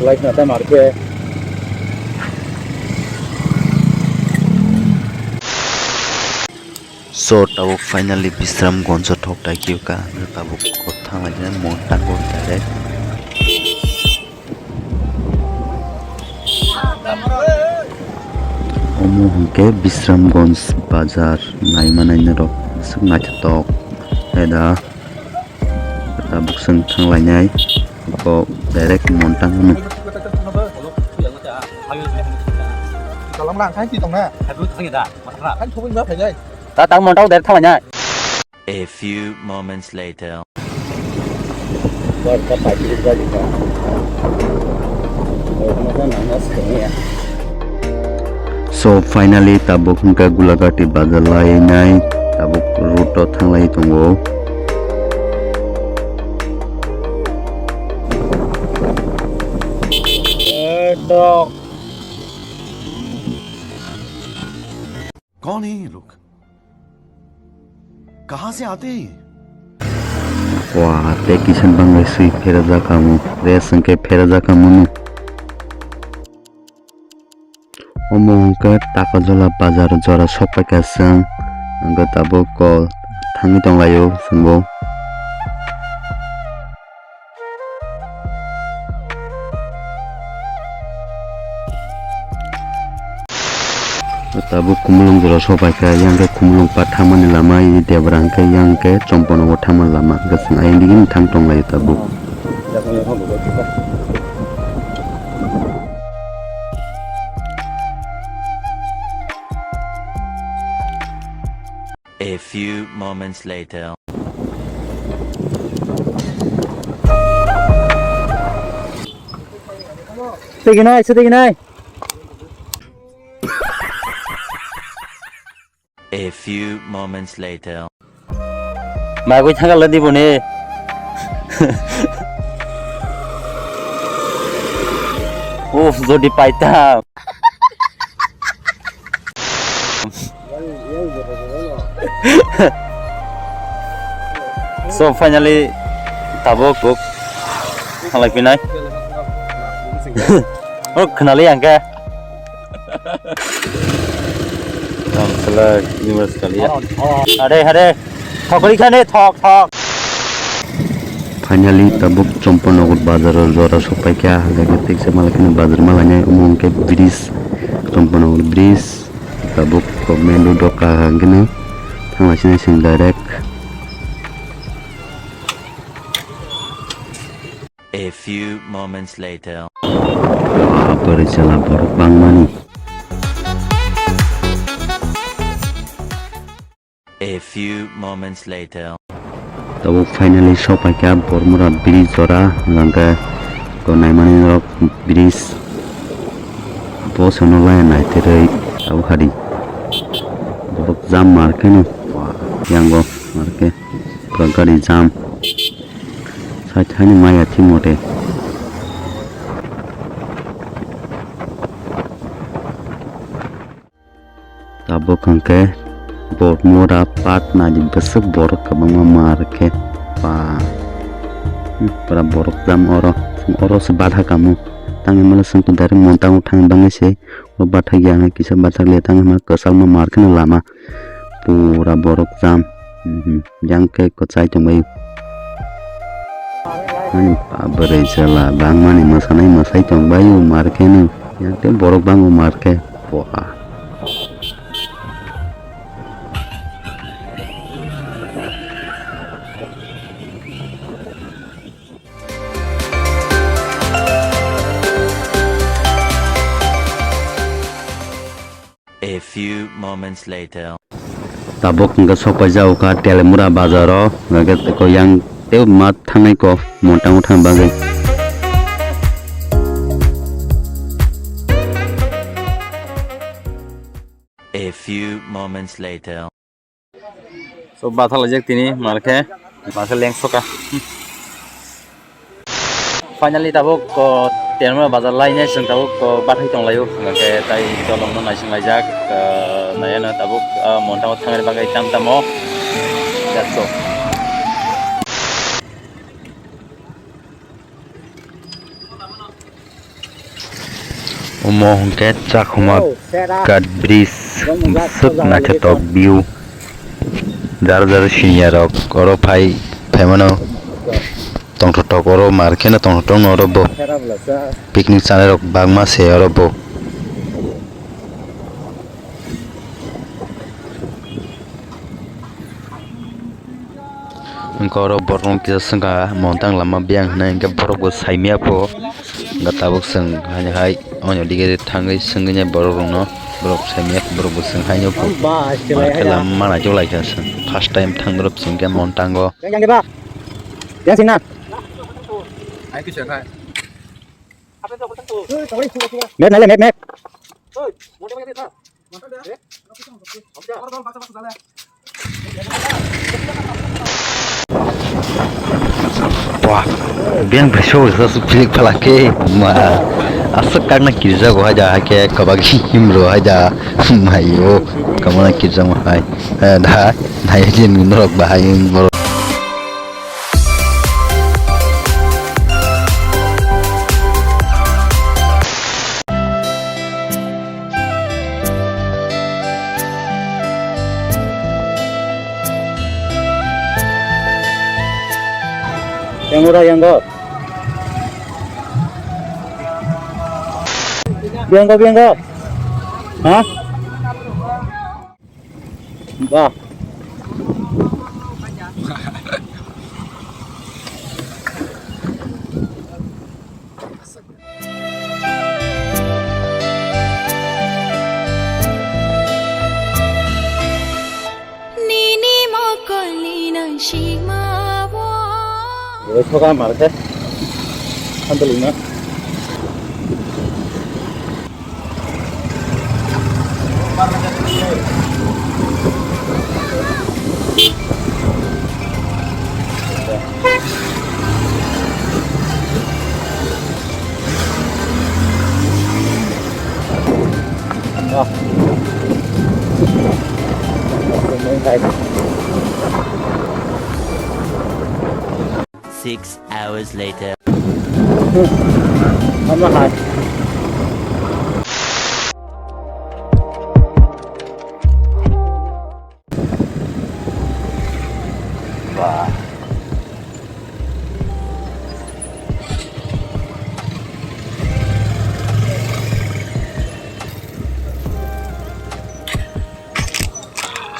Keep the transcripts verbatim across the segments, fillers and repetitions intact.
Baik na ta marke. So, tabuk finally Bisramganj o thok taikhe o ka, tabuk thang lai khe Montango direct. Omo hwnkhe Bisramganj bazar naimani norok aswk naithotok. Hai da, tabuk chwng thang lainai, bo direct Montango no. Ta tang Montango direct thang lainai. A few moments later. So finally tabuk hwnkhe Gulagati bazar lainai, tabuk road o thanglai tongo. कौन है ये लोग? कहाँ से आते हैं ये? Wah, tei kisa bangwi swi pherajak amo, rest hwnkhe pherajak amo no. Omo hwnkhe Takajola bazar jora sokpaikha chwng, hwnkhe tabuk kol thangwi tonglaio chwngbo. Tabuk Khumulwng jora sopaikha, yang khe Khumulwng pa thangmani lama, i Debra hwnkhe yang khe Chomponogo thangmani lama, hwnkhe chwng ayang digini thang tonglaio tabuk. A few moments later. Tigi nai, se tigi nai. A few moments later. Magwi thangkha le diboni. Uff, jodi paita. So finally tabuk kok halai pinai. Oh, khnali angka. Tang selak ni mas kali ya. Hade, hade. Thok kali khane, thok, thok. Finally tabuk Chomponogo bazar o jora sopaikha, hwnkhe teisa malai kheno bazar malainai, omo hwnkhe bridge, Chomponogo bridge. Tabuk main road o kaham khe no thangna sini sini direct. A few moments later. Wah, bwrwi chwla borok bangmani. A few moments later. Tabuk finally sopaikha Bormura bridge jora, hwnkhe ko naimani norok bridge. Bo sono laya naitherwi tabuk hari. Borok jam markhe no. Wah, yango markhe. Pura gari jam. Side hani maya thimo de. Tabuk hwnkhe Bormura Patna ni bwswk borok kwbangma mar khe pa. Hmm, pura borok jam oro, oro se batha kamo. Tangwi mano chwng to direct Montango thang bangwi se, o batha ya hwnwi kisa batha le tangwi mano kwchangma mar kheno lama. Pura borok jam. Mhm. Yang khe kwchai tongbai. Ani pa bwrwi chwla bangmani mwsanai mwsai tongbai o mar khe no. Yang tei borok bango mar khe. Boha. A few moments later. Tabuk hwnkhe sokpaijago kha Telemura bazaro, hwnkhe tei ko yang tei ma thangnai ko Montango thang bagwi. A few moments later. So, batha laijak tini, markhe, markhe lengsoka. Finally, tabuk, ko, Telemura bazar lainai, chwng tabuk, ko, bathai tonglaio, hwnkhe tai dolongno naising laijak, ah, naiano tabuk, ah, Montango thangni bagwi tam tamo. That's all. Omo hwnkhe Chakhuma Ghat bridge, bwswk naithotok view. Jar jar siniya rok oro phai phaimano, tongthotok oro mar kheno tongthotok no oro bo picnic chanai rok bangma se oro bo. Hwnkhe oro borok kisa swngkha montang lama biyang hinwi, hwnkhe borok bo saimaya pho. Hwnkhe tabuk chwng haino hai oino dige thangwi swngwi nai borok rokno, borok saimaya pho, borok bo chwng haino pho. Ba, se lai Hwnkhe hai lama manaichuk laikha chwng, first time thang borok chwng khe montango. Yang, yang deba? Yang sini na? Map naile, map, map. Wah, biang beso beso su pilik pala ke ma. Aswk kakna kirja go haja hake kabagi himro haja. Mayo, kamana kirja ma hai. Eh, da, nai jin norok bahai borok. Yang ora yang go. Biang go, biang go. Ha? Ba. Nini mokol ni nang sigma wo. Oi, soka mar khe. Khandalina. Six hours later. Ano hai. Ba.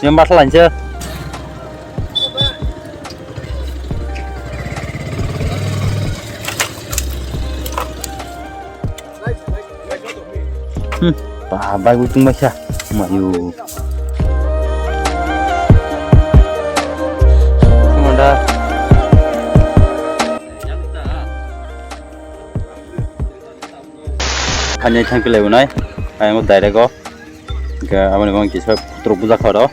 Yang basal aja. Hmm, ba, bai utung baisa. Mayu. Manda. Kanya thang pilai unai. Ayang direct o. Ga abani bang kisa truk buja khoro.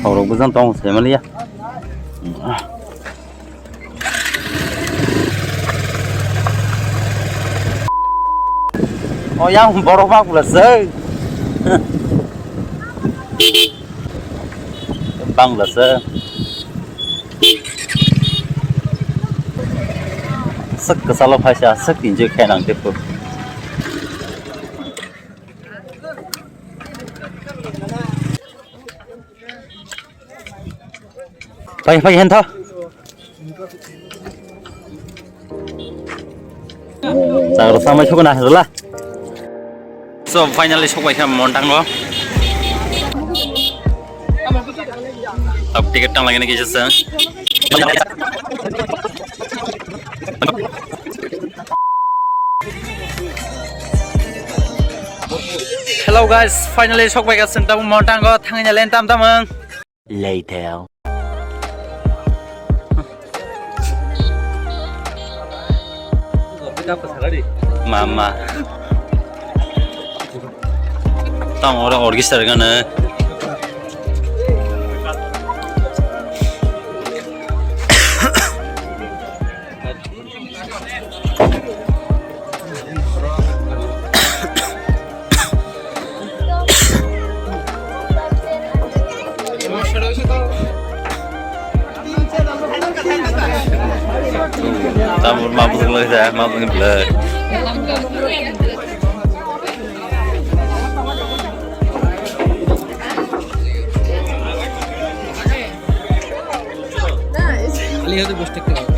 Khorok bwsang tong se maliya. O yang borok bak bwla se. Bang bwla se. Sek kesalo phaisa sek injek khe nang tepu. Pai, pai, hentha. Chakra samai sokna hajala. So, finally sokbai kha montango. Tab ticket tang lagina kisa sa. Hello guys, finally sokbai ka chwng tabuk montango thangwi nai len tam tamung. Later. Mama. Tang ora orchestra gana. Tabuk ma bwswk lai sa, ma bwswk ni bwlai. খালি হাতে বসে থাকতে পারবে।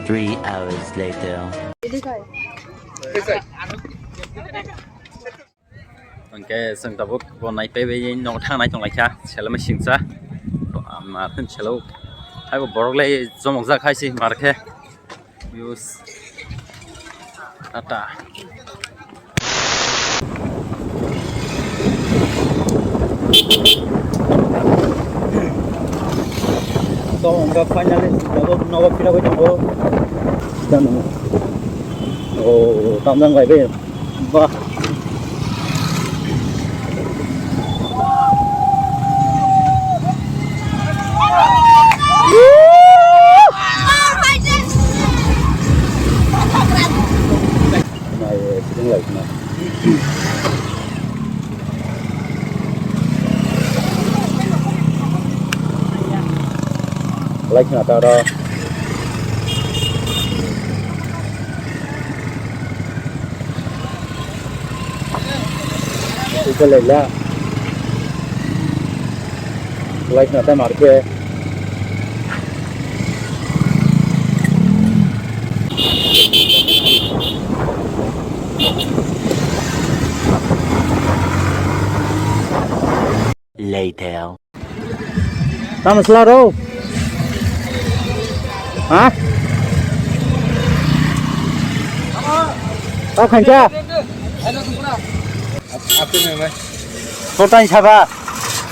Three hours later. Hwnkhe chwng tabuk bo naipai bai nok thangnai tonglaikha, selma singsa. Ama thun selo. Haibo borok lai chomokjak hai se mar khe. Use. Tata. So, hwnkhe finally tabuk nogo phirogwi tongo. Jano. Oh, tamjang bai be. Bah. Like na tara. Ito lela. Like na ta marke. Later. Tamo sila ro? Ha? Tao khancha? Total saba.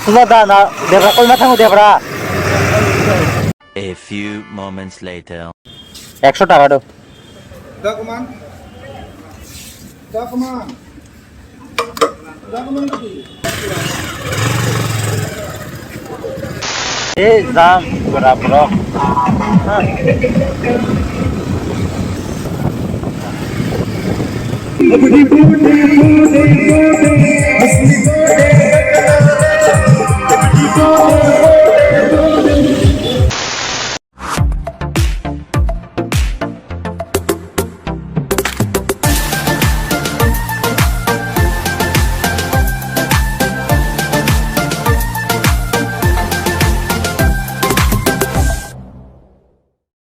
Sula da na debra kol ma thango debra. A few moments later. Ekso taka do. Dakuman. Dakuman. Eh, jam, pura, bro.